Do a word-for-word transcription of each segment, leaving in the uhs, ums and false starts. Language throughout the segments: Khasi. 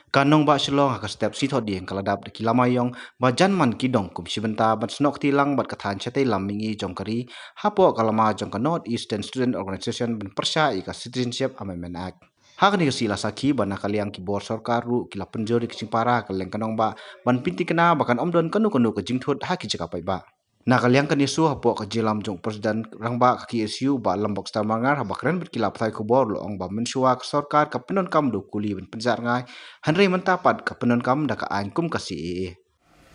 Ka nongbah Shillong ha ka step shi thohdieng ka la dap da ki lama ïong ba jan man ki dong kum shi bynta ban snoh kti lang bad ka thaiñ shatei lam mihngi jong ka ri hapoh ka lama jong ka North Eastern Student Organization ban pyrshah ïa ka Citizenship Amendment Act. Ha kane ka sngi la sakhi ba na ka liang ki bor sorkar ruh ki la pynjur ïa ki jingpara ha ka liang ka nongbah ban pynthikna ba kan ym don kano kano ka jingthut ha ki jaka paidbah. Na ka liang ka NESO hapoh ka jingïalam jong u President Rangbah ka KSU Bah Lambok Star Marngar haba kren bad ki lad pathai khubor u la ong ba mynshuwa ka sorkar ka pyndonkam da u kuli ban pynjah rngai, hynrei mynta pat ka pyndonkam da ka aiñ kum ka CAA.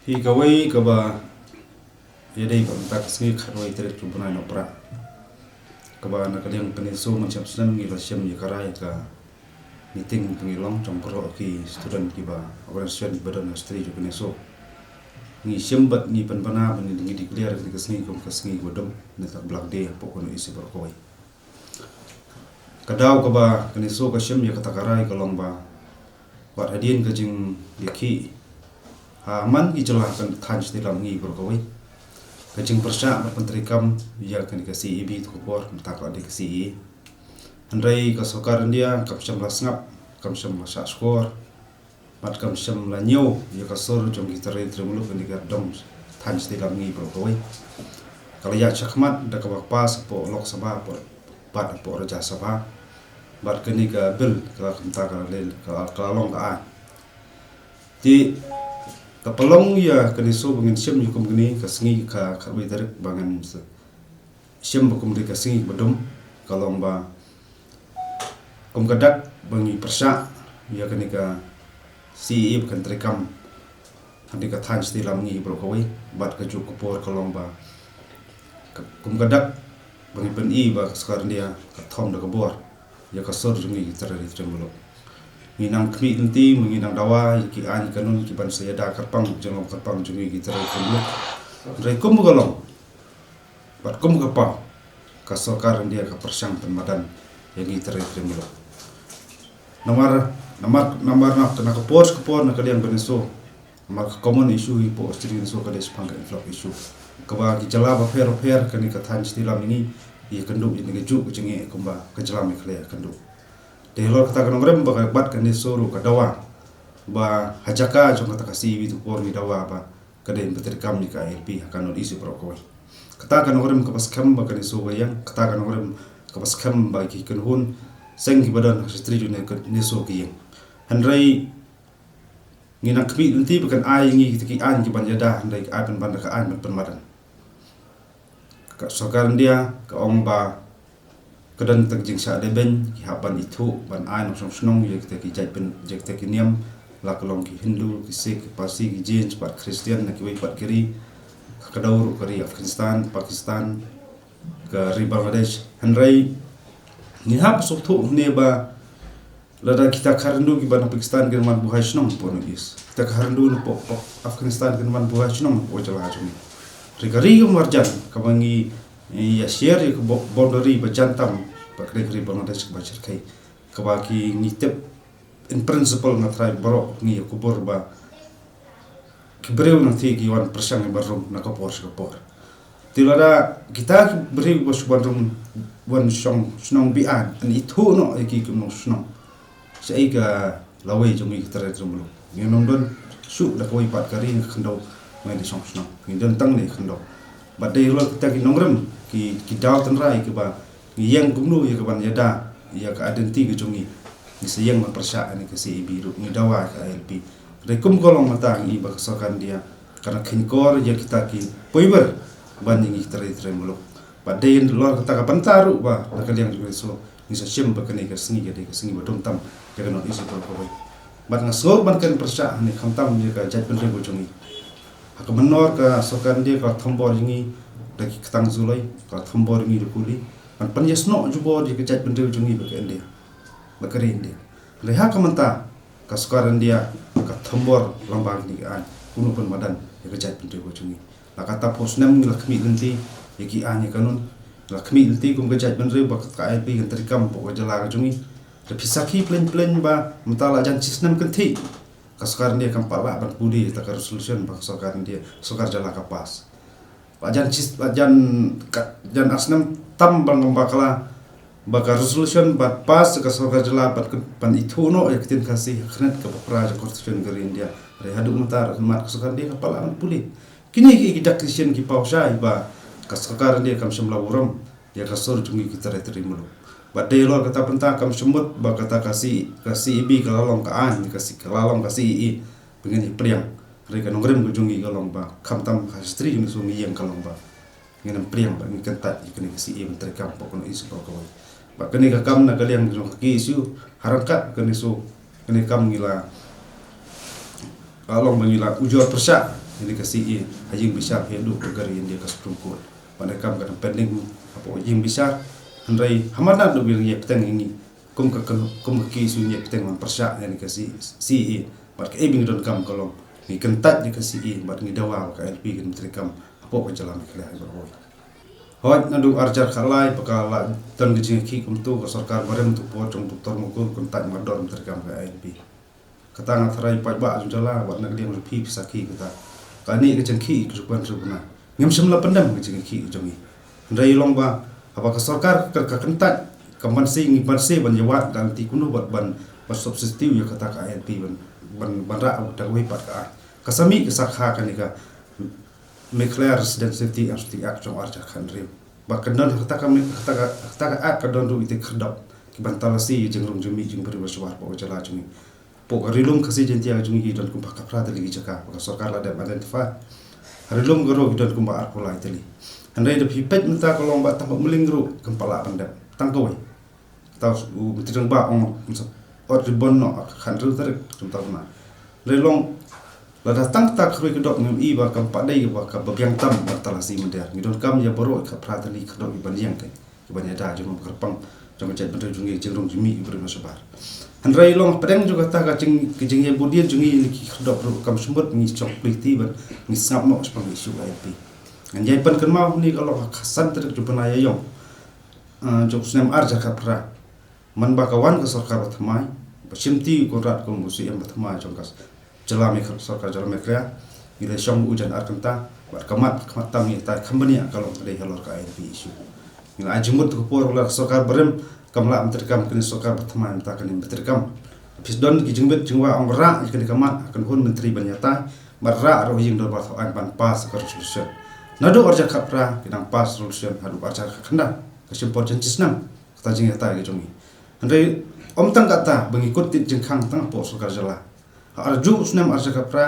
Hi kawei kaba ïadei bad mynta ka sngi khatwei tarik u bnai Nohprah, kaba na ka liang ka NESO mynshwa snem ngi la shim ïa ka rai ka meeting pynlong jong baroh ki student kiba, organisation kiba don ha shatei jong ka NESO. Ngi shim bad ngi pynbna bad ngi declare kane ka sngi kum ka sngi ba dum, ne ka Black Day hapoh ka North East baroh kawei. Ka daw kaba ka NESO ka shim ïa kata ka rai ka long ba wat hadien ka jingïakhih ha man ki jylla ka thaiñ shatei lam mihngi baroh kawei, ka jingpyrshah bad pyntreikam ïa kane ka CAB, to ka por mynta ka la dei ka CAA. Hynrei ka sorkar India kam shym la sngap, kam shym la shah shkor, bad kam shym la ñiew ïa ka sur jong ki trai trai muluk kane ka dong thaiñ shatei lam mihngi baroh kawei. Ka la ïaid shakhmat da kaba pass hapoh Lok Sabha, hapoh, bad hapoh Rajya Sabha. Bad kane ka bill ka la kumta ka la leh, ka la, ka la long ka aiñ. Te ka pynlong ïa ka NESO ba ngin shim ïa kum kane ka sngi ka khatwei tarik ba ngin s-, shim ba kum dei ka sngi ba dum, ka long ba kum ka dak ba ngi pyrshah ïa kane ka CAA ba kan treikam ha kane ka thaiñ shatei lam mihngi baroh kawei, bad ka juh ka por ka long ba ka, kum ka dak ba ngi pyni ba ka sorkar India ka thom da ka bor ïa ka sur jong ngi ki trai trai muluk. Ngi nang khmih lynti, ngi nang dawa ïa ki aiñ kanun kiban sa ïada kyrpang, jinglong kyrpang jong ngi ki trai trai muluk. Hynrei kum ka long bad kum ka paw, ka sorkar India ka pyrshang pynmadan ïa ngi trai trai muluk. Namar, namar, namar na, na ka por sha ka por na ka liang ka NESO, namar ka common issue hi hapoh shatei NESO ka dei shaphang ka influx issue, kaba ki jylla bapher bapher kane ka thaiñ shatei lam mihngi ïakynduh ïa kane ka juh ka jingeh kumba ka jylla Meghalaya ïakynduh. Te halor kata ka nongrim ba ka, bad ka NESO ruh ka dawa ba ha jaka jong kata ka CAB, to ka por ngi dawa ba ka dei ban pyntreikam ïa ka ILP ha ka North East baroh kawei. Kata ka nongrim kaba skhem ba ka NESO ka ïeng, kata ka nongrim kaba skhem ba ki kynhun seng kiba don ha shatei jong ka NESO ki ïeng. Hynrei ngi nang khmih lynti ba kan ai ïa ngi kita ki aiñ kiban ïada, hynrei ka ai pynban da ka aiñ ban pynmadan. Ka sorkar India ka ong ba ka don tang jingshah lehbeiñ, ki hap ban ithuh, ban ai nongshong shnong ïa kita ki jaitbynriew, ïa kita ki niam, la ka long ki Hindu, ki Sikh, ki Parsi, ki Jain bad Khristan na kiwei pat ki ri, ka kdew ruh ka ri Afghanistan, Pakistan, ka ri Bangladesh. Hynrei ngi hap sngewthuh hangne ba lada kita ki khar Hindu kiba na Pakistan kin wan buhai shnong hapoh North East, kita ki khar Hindu na poh, poh Afghanistan kin wan buhai shnong hapoh jylla jong ngi. Hynrei ka ri ka marjan kaba ngi, eh, ïa share ïa ka bo-, boundary ba jan tam bad ka dei ka ri Bangladesh kaba shyrkhei, kaba ki ngi tip in principle nga trai baroh ngi ïa kubur ba ki briew nangta ki wan pyrshang ïa ban rum na ka por sha ka por. Te lada kita ki briew ba shu wan rum, wan shong shnong biang, yn ithuh noh ïa ki kum nongshong shnong. Shaei ka lawei jong ngi ki trai trai muluk? Ngim don shuh da kawei pat ka ri na ka khyndew ba ngin da shong shnong. Ngi don tang ne ka khyndew. Bad dei halor kita ki nongrim, ki, ki daw tynrai kiba ngi ïeng kumno ïa kaban ïada ïa ka identity ka jong ngi. Ngi sa ïeng ban pyrshah ïa kane ka CAB ruh, ngi dawa ïa ka ILP. Hynrei kum ka long mynta ngi i ba ka sorkar India ka nang kheiñkor ïa kita ki poiber ban ïa ngi ki trai trai muluk. Bad dei halor kata ka bynta ruh ba na ka liang jong ka NESO ngi sa shim ba kane ka sngi ka dei ka sngi ba dum tam ïa ka North East baroh kawei. Bad nga sngew ban kren pyrshah hangne khamtam ïa ka jaitbynriew ka jong ngi. Ha ka mynnor ka sorkar India ka la thombor ïa ngi da ki ktang July, ka la thombor ïa ngi da kuli ban pynïasnoh jubor ïa ka jaitbynriew jong ngi bad ka India, bad ka ri India. Hynrei ha ka mynta ka sorkar India ka thombor lyngba kine ki aiñ, kumno pynmadan ïa ka jaitbynriew ka jong ngi. La katta phew snem ngi la khmih lynti ïa ki aiñ ïa kanun, la khmih lynti kum ka jaitbynriew ba ka ILP kan treikam hapoh ka jylla ka jong ngi. Te phi sakhi plein plein ba mynta la jan shi snem kynthih ka sorkar India kam pat lah ban pule ïa kata ka resolution ba ka sorkar India, sorkar jylla ka pass. La jan shi, la jan, ka, jan ar snem tam ba ngam bakla ba ka resolution ban pass ka sorkar jylla ban, ban ithuh noh ïa ka ktien Khasi ha ka khyrnit kaba phra jong ka Constitution ka ri India. Hynrei haduh mynta ruh ka sorkar India kam pat lah ban pule. Kine ki dak ki sien ki paw shai ba ka sorkar India kam shym la burom ïa ka sur jong ngi ki trai trai muluk. Bad dei halor kata bynta kam shym mut ba kata ka C, ka C A B ka la long ka aiñ, ka C, ka la long ka C A A ba ngin ïa pdiang. Hynrei ka nongrim ka jong ngi ka long ba khamtam ha history jong ngi shu ngi ïeng ka long ba ngin ym pdiang ba ngin kyntait ïa kane ka C A A ban treikam hapoh kano ka issue kawei. Bad kane ka kam na ka liang jong ka K S U ha ryngkat kane shu kane kam ngi la, ka long ba ngi la ujor pyrshah ïa kane ka C A A ha ïing bishar haduh ka ri India ka Supreme Court. Bad kane ka kam ka dang pending hapoh ïing bishar. Hynrei ha madan ruh ba ngi ïa bteng ïa ngi kum ka, kum ka K S U ngi ïa bteng ban pyrshah ïa kane ka C, C A A. Bad kaei ba ngi donkam ka long ngi kyntait ïa ka C A A bad ngi dawa ba ka I L P kan treikam hapoh ka jylla Meghalaya baroh. Hooid, naduh arhajar khatlai ba ka la don ka jingïakhih kumto, ka sorkar barim tu por jong Doctor Mukul kyntait mardor ban treikam ka I L P. Kata nga tharai paidbah jong jylla bad na ka liang jong phi phi sakhi kata. Kane ka jingkhih ka jingkwan jong u bnai. Ngim shym la pyndem ka jingkhih jong ngi. Hynrei long ba haba ka sorkar ka, ka kyntait, ka banse, ngi banse ban ïawad ka lynti kumno bad ban, ban substitute ïa kata ka I L P ban, ban, ban rah ïa kata kawei pat ka aiñ. Ka sa mih ka sa kha kane ka Meghalaya Resident Safety and Security Act jong arhajar khathynriew. Ba ka don kata ka, kata ka, kata ka act ka don ruh ïa ki khyrdop kiban talasi ïa jingrung jingmih jingbriew bad shabar hapoh ka jylla jong ngi. Hapoh ka Ri Lum Khasi Jaiñtia jong ngi ki don kumba khatphra tylli ki jaka ba ka sorkar la dep identify. Ha Ri Lum ka ruh ki don kumba arphew lai tylli. Hynrei da phi peit mynta ka long ba tang ba Mylliem ruh kam pat lah ban dep tang kawei. Kata u Myntri Rangbah ong ym sa ot ribbon noh ha ka khathynriew tarik jong mynta u bnai. Hynrei long lada tang kata kawei ka dok ngim i ba kam pat dei ba kaba biang tam ban talasi mynder. Ngi donkam ïa baroh khatphra tylli ka dok ban ïeng kane. Ban ïada jong u kyrpang jong ka jaitbynriew jong ngi, jingrung jingmih jingbriew bad shabar. Hynrei long hapdeng jong kata ka jing, ka jingïabud ïa jong ngi ïa ki khyrdop ruh kam shym mut ngi shong plie kti bad ngi sngap noh shaphang issue I L P. Ngan ïai pynkynmaw hangne ka long ha ka san tarik jong u bnai Ïaïong, ah, jong u snem arhajar khatphra. Man ba ka wan ka sorkar bathymmai, ba shimti u Conrad kum u C M bathymmai jong ka jylla Meghalaya, sorkar jylla Meghalaya, ngi la shong u jan ar kynta, bad ka mat, ka mat tam ngi tai kham bniah ka long ka dei halor ka I L P issue. Ngi la ai jingmut ka por ba la ka sorkar barim kam lah ban treikam, kane sorkar bathymmai mynta kane ban treikam. Phi don ki jingbit jingwai ong rah ïa kane ka mat ha ka kynhun myntri ban ïatai, bad rah ruh ha ïing dorbar thaw aiñ ban pass ka resolution. Naduh arhajar khatphra ki dang pass resolution haduh arhajar khatkhyndai, ka shim por jan shi snem kata jingïatai ka jong ngi. Hynrei ym tang kata ba ngi kut tied jingkhang tang hapoh sorkar jylla. Ha arjuh u snem arhajar khatphra,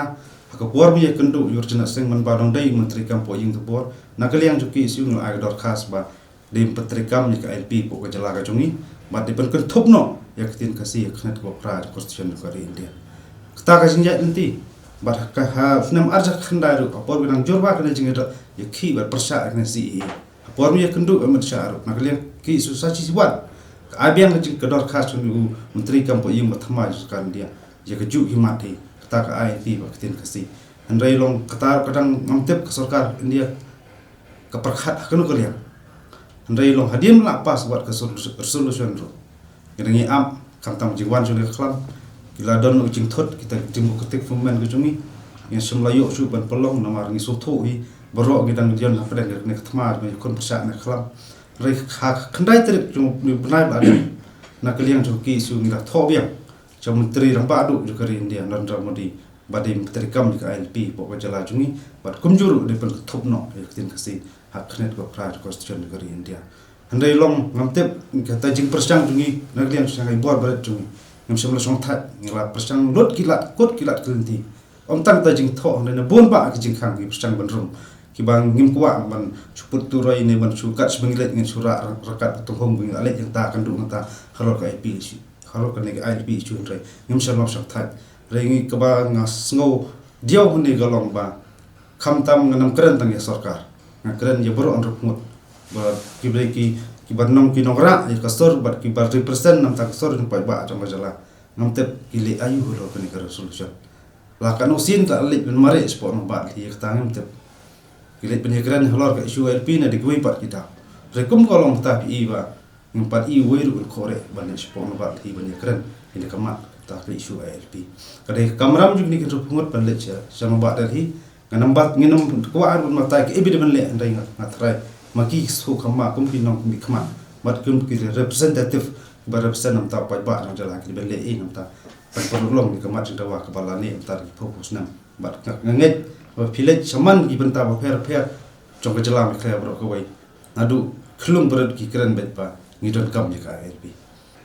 ha ka por ba ïakynduh ïa u Rajinder Singh man ba dang dei u myntri kam hapoh ïing dorbar, na ka liang jong ka K S U ngi la ai ka dorkhas ba dei ban pyntreikam ïa ka I L P hapoh ka jylla ka jong ngi, bad dei ban kynthup noh ïa ka ktien Khasi ha ka khyrnit kaba phra jong ka Constitution jong ka ri India. Kata ka jingïaid lynti, bad ha ka, ha u snem arhajar khatkhyndai ruh, ha por ba dang jur bha kane ka jingïakhih bad pyrshah ïa kane ka C A A. Ha por ba ïakynduh u Amit Shah ruh, na ka liang ka K S U sa shisien pat ka ai biang ka jing, ka dorkhas jong u myntri kam hapoh ïing bathymmai jong sorkar India ïa kajuh hi mat hi kata ka I L P bad ka ktien Khasi. Hynrei long kata ruh ka dang ngam tip ka sorkar India ka pyrkhat ha kano ka liang. Hynrei long hadien ba la pass wat ka resolu-, resolution ruh, ngi dang ïa ap, khamtam jingwan jong ngi ka khlam. Ki la don u jingthut kita ki democratic movement ka jong ngi. Ngin shym la ïoh shuh ban pynlong namar ngi sngewthuh hi baroh ngi dang ïon hapdeng kane ka thma jong ngi, khun pyrshah ne ka khlam. Hynrei ha ka khyndai tarik jong u bnai ba dei, na ka liang jong ka K S U ngi la thoh biang sha u Myntri Rangbah Duh jong ka ri India, Narendra Modi, ba dei ban pyntreikam ïa ka I L P hapoh ka jylla jong ngi, bad kumjuh ruh dei ban kynthup noh ïa ka ktien Khasi ha ka khyrnit kaba phra jong ka Constitution jong ka ri India. Hynrei long ngam tip, kata jingpyrshang jong ngi na ka liang jong ka Shanghai Board barit jong ngi, ngim shym la shongthait, ngi la pyrshang lut ki lad, kut ki lad ki lynti. Ym tang kata jingthoh, hynrei na bun bah ki jingkhang ki pyrshang ban rung, kiba ngim kwah ban shu put turoi ne ban shu kat shu ba ngi leit ngin shu rah ryngkat ka tunghum ba ngi la leit ïa kata ka kynduh kata halor ka I L P issue. Halor kane ka I L P issue hynrei ngim shym la shongthait. Hynrei ngi kaba nga sngew diaw hangne ka long ba khamtam ngan ym kren tang ïa sorkar, nga kren ïa baroh hynriew phew ngut ba ki briew ki, kiba nong, ki nongrah ïa ka sur bad kiba represent na ka bynta ka sur jong paidbah jong ka jylla. Ngam tip ki leh aïu halor kane ka resolution. La katno sien ki la leit ban mareh shapoh Nongbah Delhi, ïa kata ngam tip. Ki leit ban ïakren halor ka issue I L P na dei kiwei pat ki daw. Hynrei kum ka long kata phi i ba ngim pat i uwei ruh u khynnah ban leit shapoh Nongbah Delhi ban ïakren ïa kane ka mat kata ka issue I L P. Ka dei ka kamram jong kine ki hynriew phew ngut ban leit sha, sha Nongbah Delhi. Ngan ym bat, ngin ym kwah ruh ban batai kaei ba dei ban leh, hynrei nga, nga tharai ma ki shu kham ma kum ki nongmihkhmat Bad kum ki representative ba represent namta paidbah jong jylla ki ban leh ei namta ban pynlong ïa ka mat jingdawa kaba la leh namta ki phew phew snem. Bad nga ngeit ba phi leit shaman ki bynta bapher bapher jong ka jylla Meghalaya baroh kawei. Naduh khyllung barit ki kren beit ba ngi donkam ïa ka I L P.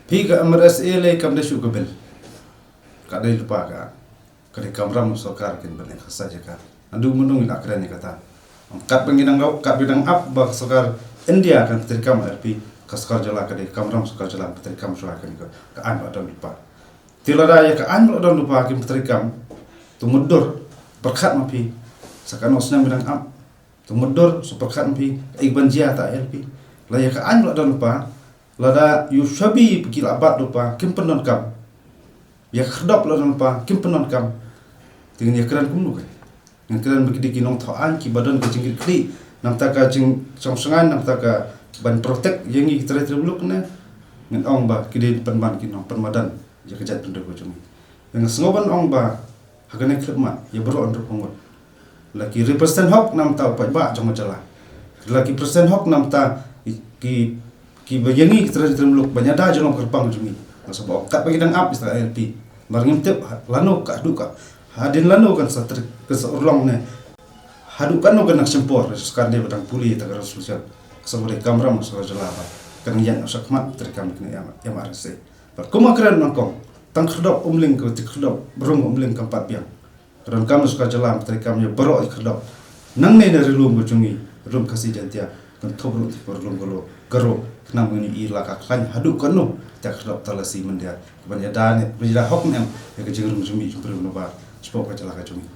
Phi ka M R S A lei kam dei shuh ka bill. Ka dei lypa ka, ka dei kamram sorkar kin ban exercise ïa ka. Naduh mynno ngi la kren ïa kata. Katba ngi dang, katba ngi dang ap ba ka sorkar India kan pyntreikam I L P, ka sorkar jylla ka dei kamram sorkar jylla pyntreikam shuwa kane ka, ka aiñ ba la don lypa. Te lada ïa ka aiñ ba la don lypa kim pyntreikam, to mutdur, pyrkhat ma phi, sa katno snem ngi dang ap. To mutdur, sa pyrkhat ma phi, kaei ban jia ta I L P. La ïa ka aiñ ba la don lypa, lada ïa u shabi ba ki la bat lypa kim pyndonkam, ïa ka khyrdop la don lypa kim pyndonkam. Te ngin ïa kren kumno ka? Ngin kren ba ki dei ki nongthoh aiñ kiba don ka jingkitkhlieh namta ka jingshongshngaiñ, namta ka ban protect ïa ngi ki trai trai muluk ne? Ngin ong ba ki dei pynban ki nongpynmadan ïa ka jaitbynriew ka jong ngi. Nga sngew ban ong ba ha kane ka khyllipmat ïa baroh hynriew phew ngut, la ki represent hok namta u paidbah jong ka jylla, la ki represent hok namta ki, ki, kiba ïa ngi ki trai trai muluk ban ïada jinglong kyrpang jong ngi. Nga sngewbha ong katba ngi dang ap ïa ka I L P, namar ngim tip lano ka, haduh ka, hadien lano kan sa trei, kan sa urlong ne haduh katno kan nang shim por. Sorkar dei ba dang pule ïa ka resolution. Ka sngewbha dei kamram sorkar jylla ba kan ïaid noh shakhmat treikam ïa kane M R S A. Bad kum nga kren nyngkong, tang khyrdop Umling ka, te khyrdop Brum Umling kam pat biang. Ka donkam sorkar jylla treikam ïa baroh ïa khyrdop. Nangne na ri lum ka jong ngi, ri lum Khasi Jaiñtia, kan thup ruh ïa ka ri lum Garo, Garo, khnang ba ngin ïohi la ka khlaiñ haduh katno ïa ka khyrdop Talasi Myndia, ban ïada ne, ban ïada hok ne em ïa ka jingrung jingmih jong u briew u nongbar shapoh ka jylla ka jong ngi.